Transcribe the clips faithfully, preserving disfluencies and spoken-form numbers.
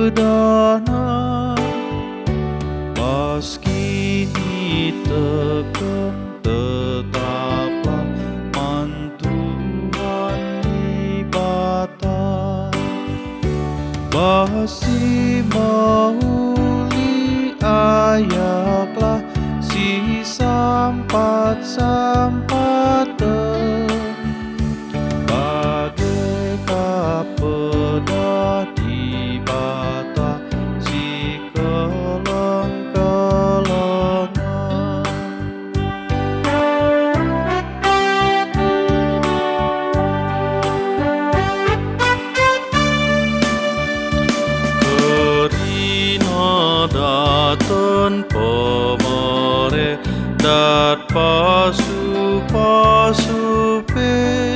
Dana, pas kiniteken tetaplah man Tuhan Dibata. Bas si mehuli ayaklah si sampat-sampaten. Bage ka pedah Dibata si keleng-kelengen. Kerina daten pemere dat pasu-pasu pe,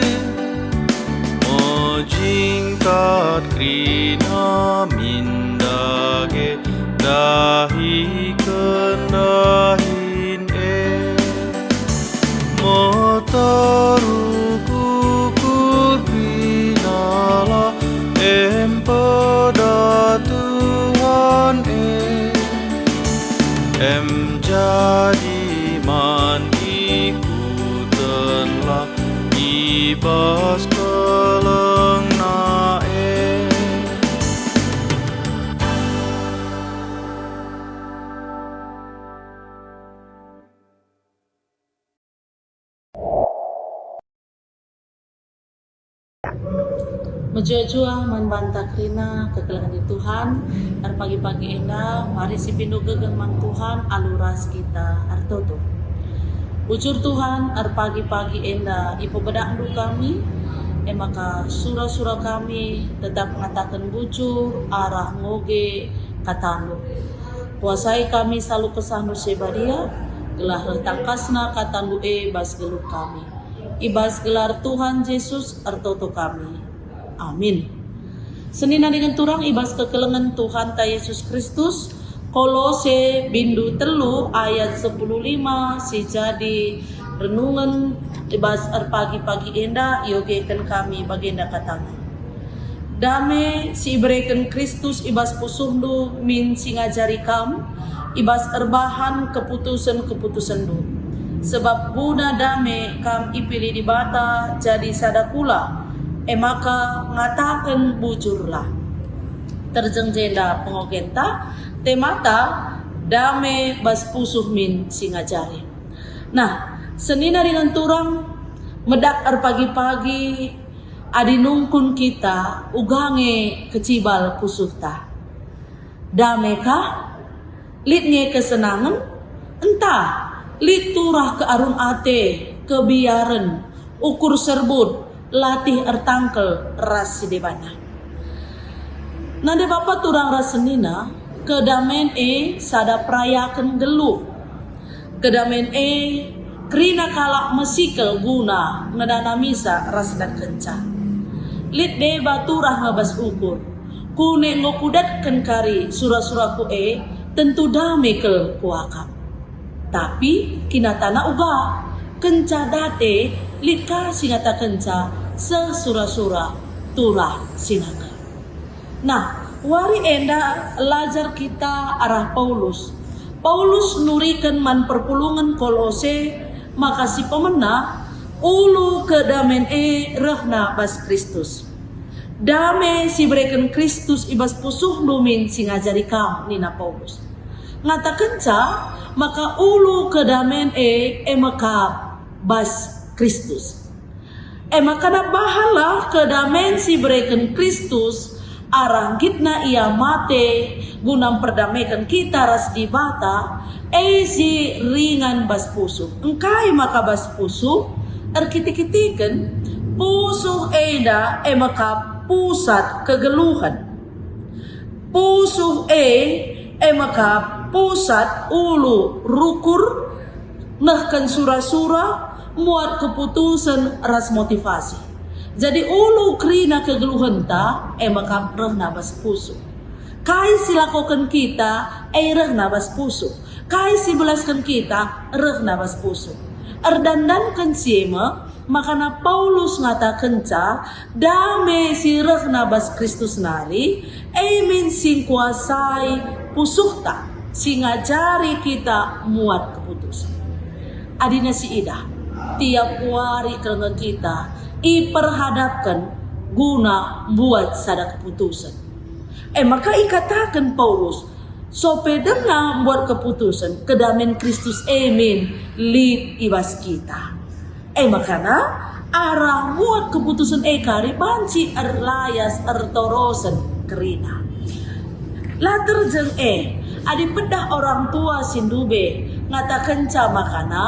mejingkat kerina min dage dahiken dahin e. Meteruk ukur kerinalah em peda Tuhan e. Em jadi man ikutenlah i bas kelengna e. Mejuah-juah man banta kerina kekelengen Tuhan. Erpagi-pagi enda, mari si pindo gegeh man Tuhan alu ras kita ertoto. Bujur Tuhan, erpagi-pagi enda ipebedakNdu kami, e maka sura-sura kami tetap ngataken bujur arah ngoge kataNdu. Kuasai kami alu KesahNdu si Badia, gelah reh tangkasna kataNdu e bas geluh kami. I bas gelar Tuhan Jesus ertoto kami. Amin. Senina ningen turang i bas kekelengen Tuhanta Jesus Kristus, Kolose bindu telu ayat sepuluh lima si jadi renungen i bas erpagi-pagi enda iogeken kami bagenda katana. Dame si ibereken Kristus i bas pusuhndu min si ngajari kam, i bas erbahan keputusen-keputusenndu. Sebab guna dame kam ipilih Dibata jadi sada kula, e maka ngataken bujurlah. Terjeng jenda pengogenta, temata dame bas pusuh min si ngajari. Nah, senina ningen turang, medak erpagi-pagi, adi nungkun kita, uga nge kecibal pusuhta. Dame kah? Lit nge kesenangen? Ntah, lit turah kearun ate, kebiaren, ukur serbut, latih ertangkel ras si debana. Nande bapa turang ras senina, kedamen e sada perayaken geluh. Kedamen e kerina kalak mesikel guna ngenanamisa ras ndatkenca. Lit deba turah nge bas ukur. Kune enggo kudatken kari sura-suraku e, tentu dame kal kuakap. Tapi kinatana uga, kenca date lit ka si ngatakenca seh sura-sura turah si nangkep. Nah, wari enda lajar kita arah Paulus. Paulus nuriken man perpulungen Kolose maka si pemena ulu kedamen e rehna bas Kristus. Dame si ibereken Kristus i bas pusuhndu min si ngajari kam, nina Paulus. Ngatakenca maka ulu kedamen e e me kap bas Kristus. E maka bahanlah kedamen si ibereken Kristus arah nggitna ia mate guna mperdameken kita ras Dibata, e si ringan bas pusuh. Engkai maka bas pusuh? Erkite-kitiken, pusuh enda e maka pusat kegeluhen. Pusuh e e maka pusat ulu rukur, nehken sura-sura, muat keputusen ras motivasi. Jadi ulu kerina kegeluhenta e maka rehna bas pusuh. Kai si lakoken kita e rehna bas pusuh. Kai si belasken kita rehna bas pusuh. Erdandanken si e me, Makana Paulus ngatakenca, dame si rehna bas Kristus nari, e min si ngkuasai pusuhta, si ngajari kita muat keputusen. Adina si idah, tiap wari kerna kita iperhadapken guna mbuat sada keputusen. E maka ikataken Paulus, sope denga mbuat keputusen, kedamen Kristus e min lit i bas kita. E makana, arah muat keputusen e kari banci erlayas ertorosen kerina. La terjeng e, adi pedah orang tua si ndube ngatakenca makana,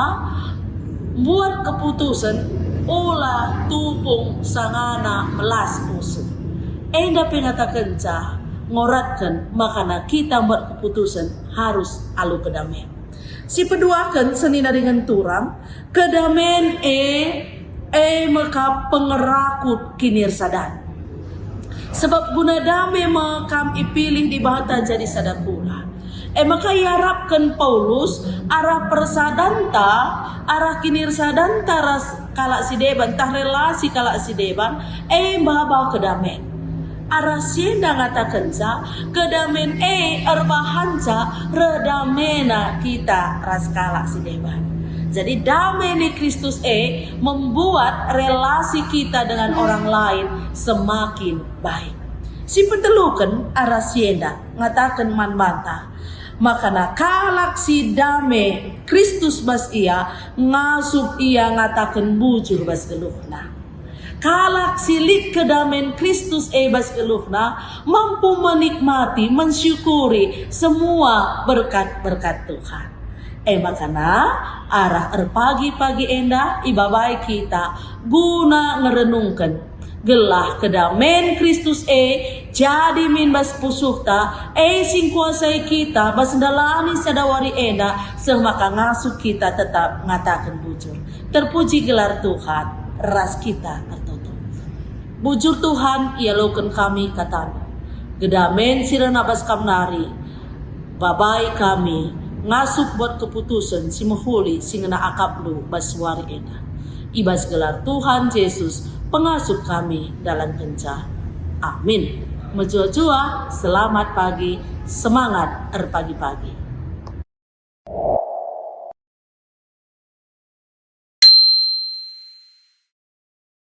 mbuat keputusen ola tupung sangana melas pusuh. Enda pe ngatakenca ngoratken makana kita mbuat keputusen harus alu kedamen. Si peduaken senina ringen turang, kedamen e, e me kap pengerakut kinirsadan. Sebab guna dame me kam ipilih Dibata jadi sada kula. E maka iarapken Paulus arah persadanta, arah kinirsadanta ras kalak si deban, tah relasi kalak si deban, e maba kedamen. Arah si enda ngatakenca, kedamen e erbahanca reh damena kita ras kalak si deban. Jadi dame ni Kristus e membuat relasi kita dengan orang lain semakin baik. Si peteluken arah si enda ngataken man banta, makana kalak si dame Kristus bas ia, ngasup ia ngataken bujur bas geluhna. Kalak si lit kedamen Kristus e bas geluhna mampu menikmati, mensyukuri semua berkat-berkat Tuhan. E makana, arah erpagi-pagi enda ibabai kita guna ngerenungken, gelah kedamen Kristus e jadi min bas pusuhta, e si ngkuasai kita bas ndalani sada wari enda, seh maka ngasup kita tetap ngataken bujur. Terpuji gelar Tuhan, ras kita ertoto. Bujur Tuhan, ialoken kami kataNdu. Kedamen si rehna bas Kam nari, babai kami ngasup buat keputusen si mehuli si ngena akapNdu bas wari enda. I bas gelar Tuhan Jesus, pengasup kami dalankenca. Amin. Mejuah-juah, selamat pagi, semangat erpagi-pagi.